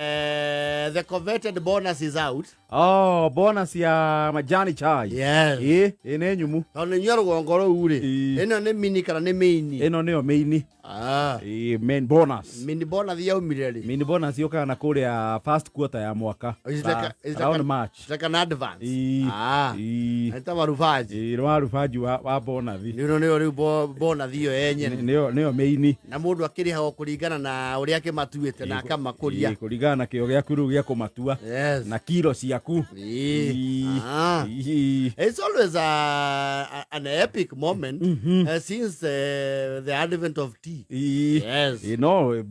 The coveted bonus is out. Oh, bonus ya majani chai. Yes. Ĩ, ĩ nĩ nyumu. Tondũ nĩ inyuĩ rũgongo rũu rĩ. Ĩ. Ĩno nĩ mini kana nĩ main? Ĩno nĩyo main. Ah. Ĩ, main bonus. Mini bonus yaumire rĩ? Main bonus yũkaga na kũrĩa first quarter ya mwaka. Is it like a- is it like Around March. It's like an advance. Ĩ. Ah. Ĩ. Nĩ ta marubaji. Ĩ, nĩ warubanji wa bonus. Nĩ nĩyo rĩu bonus ĩyo yenyene. Nĩyo main. Na mũndũ akĩrĩhagwo kũringana na ũrĩa akĩmatuĩte na akamakũria. Ĩ, kũringana na kĩo gĩaku rĩu gĩa kũmatua. Yes. Na kiro ciaku. Ĩ. Ĩ. Ah. Ĩ. It's always an epic moment since the advent of tea. Ĩ. Yes. Ĩ, no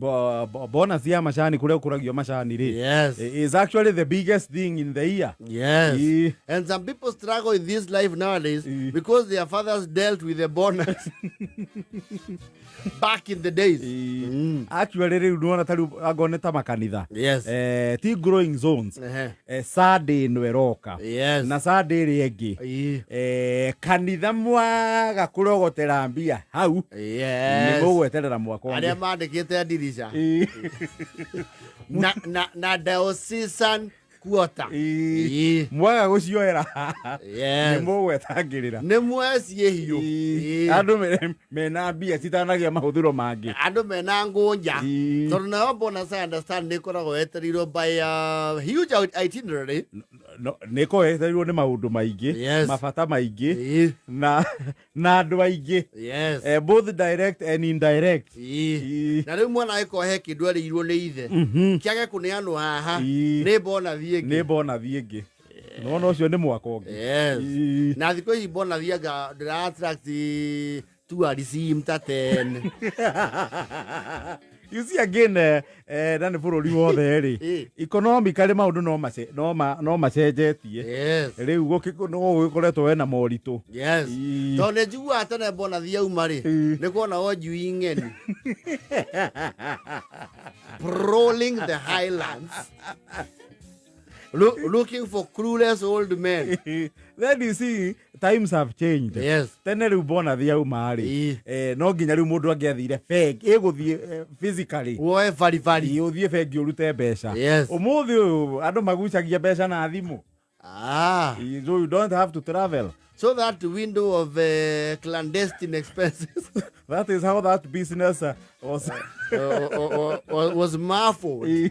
bonus ya macani kũrĩa ũkũragio macani rĩ Yes. is actually the biggest thing in the year. Yes. Ĩ. And some people struggle in this life nowadays Ĩ. because their fathers dealt with the bonus back in the days. Ĩ. Actually rĩu nĩwona ta rĩu angorwo nĩ ta makanitha. Yes. Ti growing zones. Ehe. Sunday ĩno ĩroka. Yes. Na Sunday ĩrĩa ĩngĩ. Ĩ. Kanitha mwaga kũrogotera mbia hau nĩ Yes. mũgweterera mwaka Arĩa ũngĩ. mandĩkĩte ndirica Ĩ. na diocesan quota. Ĩ. Ĩ. Mwaga gũcioera haha nĩ Yes. mũgwetangĩrĩra. Nĩ mweciĩ hiũ. Ĩ. Ĩ. Andũ mena mbia citanagĩa mahũthĩro mangĩ. Andũ mena ngũnja. Ĩ. Tondũ nayo bonus I understand nĩ ĩkoragwo yetereirwo by a huge itinerary. No, nĩ koeterirwo nĩ maũndũ maingĩ. Yes. Mabata maingĩ Ĩ. na andũ aingĩ. Yes. Both direct and indirect. Ĩ. Ĩ. Na rĩu mwana agĩkorwo he kĩndũ erĩirwo nĩ ithe kĩage kũneanwo haha Ĩ. nĩ bonathi ĩngĩ. Nĩ bonathi ĩngĩ. Nona ũcio nĩ mwaka ũngĩ. Yes. Ĩ. Na thikũ ici bonathi anga ndĩra attract tourism ta tene. You see again, na nĩ bũrũri wothe rĩ. Ĩ. Economically maũndũ no macenjetie. Yes. Rĩu no gũgĩkoretwo wena moritũ. Yes. Ĩ. Tondũ nĩ njiguaga tene bonathi yauma rĩ Ĩ. nĩ kuonagwo njui ng'eni prowling the highlands looking for clueless old men. Then you see times have changed. Yes. Tene rĩu bonathi yauma rĩ Ĩ. no nginya rĩu mũndũ angĩathire bengi ĩgũthiĩ physically. Woe baribari. Ĩ, ũthiĩ bengi ũrute mbeca. Yes. Ũmũthĩ ũyũ andũ magucagia mbeca na thimũ. Ah. Ĩ, so you don't have to travel. So that window of clandestine expenses That is how that business was was muffled.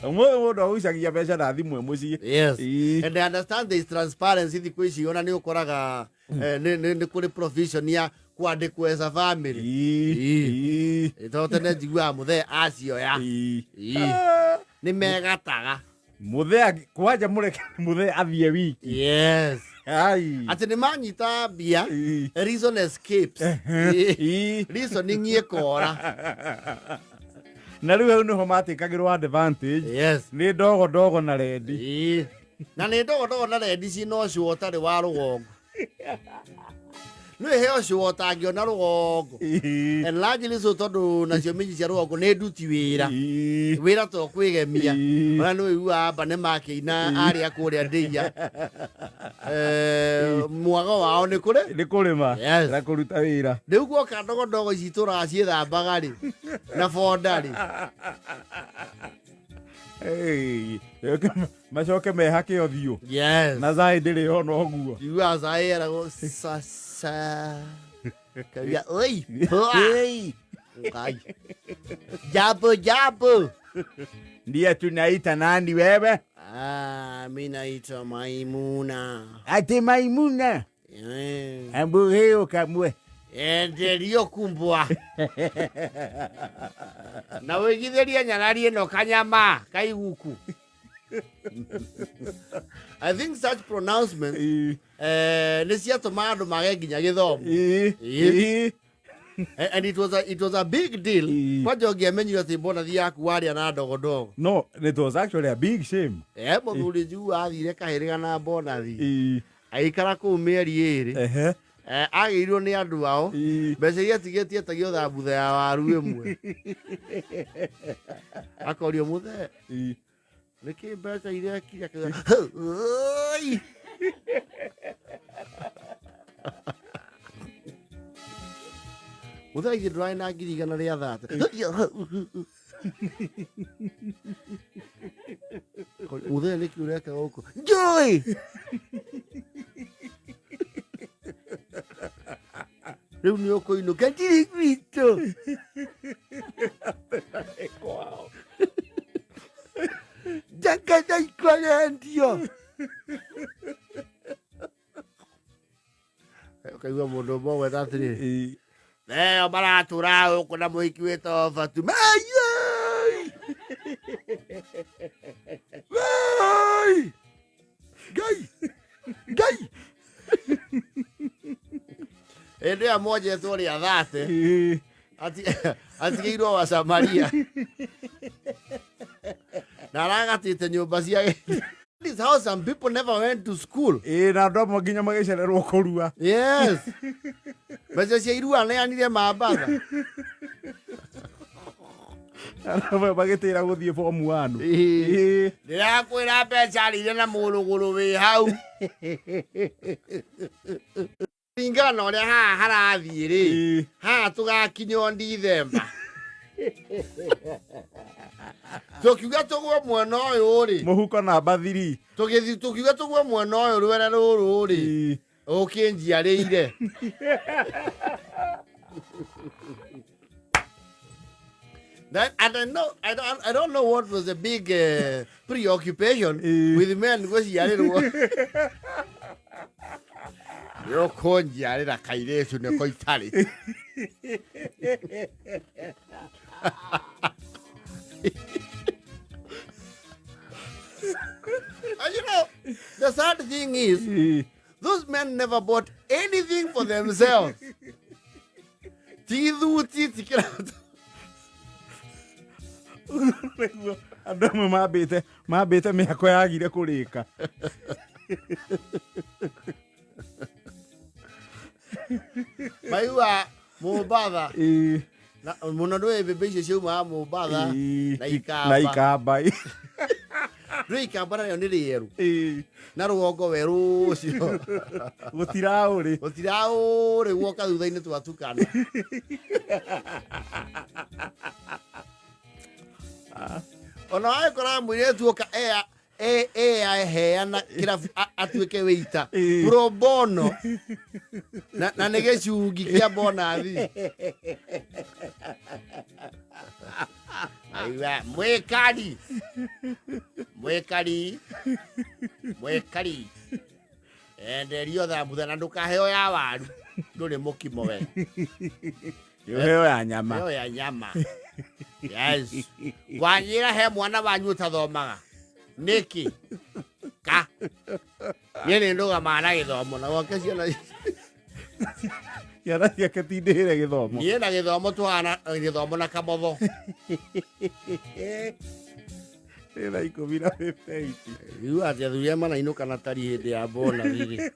Ũmũthĩ mũndũ agucagia mbeca na thimũ e mũciĩ. Yes. Ĩ. And I understand there is transparency thikũ ici ona nĩ ũkoraga nĩ kũrĩ provision ya kwandĩkwo as a family. Ĩ. Ĩ. Ĩ. Tondũ tene njiguaga mũthee acioya. Ĩ. Ĩ. Nĩ megataga. Mũthee kwanja mũreke mũthee athiĩ wiki. Yes. Ai. Atĩ nĩ manyita mbia Ĩ. reason escapes. Ĩ. Ĩ. Reasoning ĩkora. Na rĩu hau nĩho matĩkagĩrwo advantage. Yes. Nĩ ndogo ndogo na rendi. Ĩ. Na nĩ ndogo ndogo na rendi cina ũcũa ũtarĩ wa rũgongo. Nĩ heo ũcũa ũtangĩona rũgongo. Ĩ. And largely so tondũ nacio minji cia rũgongo nĩ nduti wĩra. Ĩ. Wĩra to kwĩgemia. Ĩ. Ona nĩ ũiguaga amba nĩ makĩina arĩa kũrĩa ndĩia. Mwago wao nĩ kũrĩ? Nĩ kũrĩma Yes. na kũruta wĩra. Rĩu guoka ndogo ndogo ici itũraga ciĩthambaga rĩ na bonda rĩ. Hey, macoke mehake ũthiũ. Yes. Na cai ndĩrĩ ona ũguo. Njiguaga cai eragwo sasa. Kauga oi. Hey. Ngai. Jambo jambo. Ndiye tunaita nani wewe? Ah, mi naitwa Maimuna. Ati Maimuna. Ambuheo kamwe. Enderio kumbwa. Na wĩigithĩrie nyarari ĩno kanyama kaiguku. I think such pronouncements Ĩ. nĩ ciatũmaga andũ mage nginya gĩthomo. Ĩ. Ĩ. Ĩ. And it was a big deal. Ĩ. Kwanja ũngĩamenyire atĩ bonathi yaku warĩa na ndogo ndogo. No, it was actually a big shame. Mũthuri njiguaga athire kahĩrĩga na bonathi. Ĩ. Agĩikara kũu mĩeri ĩrĩ. Ehe. Agĩirwo nĩ andũ ao. Ĩ. Mbeca iria atigĩtie etagio thambutha ya waru ĩmwe. Akorio mũthee. Ĩ. Nĩkĩ mbeca iria ekire akiuga, "Oi!" Mũthee ithe ndũrarĩ na 130,000. Mũthee nĩkĩ ũreka gũkũ? Njũĩ. Rĩu nĩ ũkũinũka ndirĩ gwitũ. Kwao. Njangata ikwarendio. Ũkaigua mũndũ ũmwe ũgweta atĩrĩrĩ, Ĩĩ. Neo maratũra gũkũ na mũhiki wĩtagwo Fatuma. Ayai! Ai! Ngai! Ngai! Hĩndĩ ĩyo monjetwo rĩa thate Ĩĩ. Atigĩirwo wa Samaria na aragatĩte nyũmba cia. This is how some people never went to school. Ĩĩ, na andũ amwe nginya magĩcererwo kũrua. Yes, mbeca cia irua neanire mambatha. Andũ amwe magĩtĩra gũthiĩ form one. Ĩĩ. Ĩĩ. Ndĩrakwĩra mbeca arĩire na mũrũgũrũ wĩ hau ringana na ũrĩa haha harathiĩ rĩ. Ĩĩ. Haha tũgakinya o Ndithemba tũkiuga tũgwe mwena ũyũ rĩ. Mũhuko namba 3. Tũgĩthiĩ tũkiuga tũgwe mwena ũyũ rwere rũrũ rĩ. Ĩĩ. Ũkĩnjiarĩire. That, and I know, I don't know what was the big preoccupation with men gũciarĩrwo. Nĩ ũkũnjiarĩra kairĩtu nĩko itarĩ. And the sad thing is, Ĩĩ. those men never bought anything for themselves. Ti thuti, ti kĩratũ. Nĩguo andũ amwe mambĩte mĩako yagire kũrĩka. Maigua Mombatha. Ĩĩ. Na mũno ndũĩ mbembe icio ciaumaga Mombatha Ĩĩ. na Ikamba. Na Ikamba. Ndũĩ Ikamba narĩo nĩ rĩerũ. Ĩĩ. Na rũgongo werũ ũcio. Gũtiraũrĩ. Gũtiraũrĩ guoka thutha-inĩ twatukana. Ona wagĩkora mũirĩtu oka eheana kĩrabu atuĩke wĩita Ĩĩ. pro bono na nĩ gĩcungi kĩa bonathi. Aigua, mwĩkari mwĩkari mwĩkari enderio thambutha na ndũkaheo ya waru, ndũrĩ mũkimo we. Ũheo ya nyama. Heo ya nyama, yes. Wanjĩra he mwana wanyu ũtathomaga nĩkĩ? Ka niĩ nĩ ndũgamaga na gĩthomo na gwake ciana. Ciana ciake tindĩhĩre gĩthomo. Niĩ na gĩthomo tũhana gĩthomo na kamotho. Nĩ thaa 10:58. Rĩu atĩ athuri arĩa manainũka na tari hĩndĩ ya bonathi rĩ,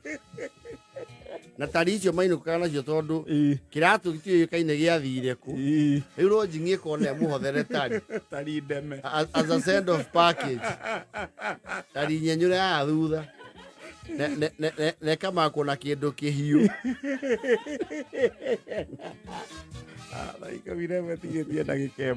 na tari icio mainũkaga nacio tondũ Ĩĩ. kĩratũ gĩtiũĩkaine gĩathire kũ. Ĩĩ. Rĩu rũnjing'i ĩkona ĩmũhothere tari. Tari ndeme. As a send off package, tari nyenyũre haha thutha nekamakwo na kĩndũ kĩhiũ. Thaa 11 tigĩtie ndagĩka 1.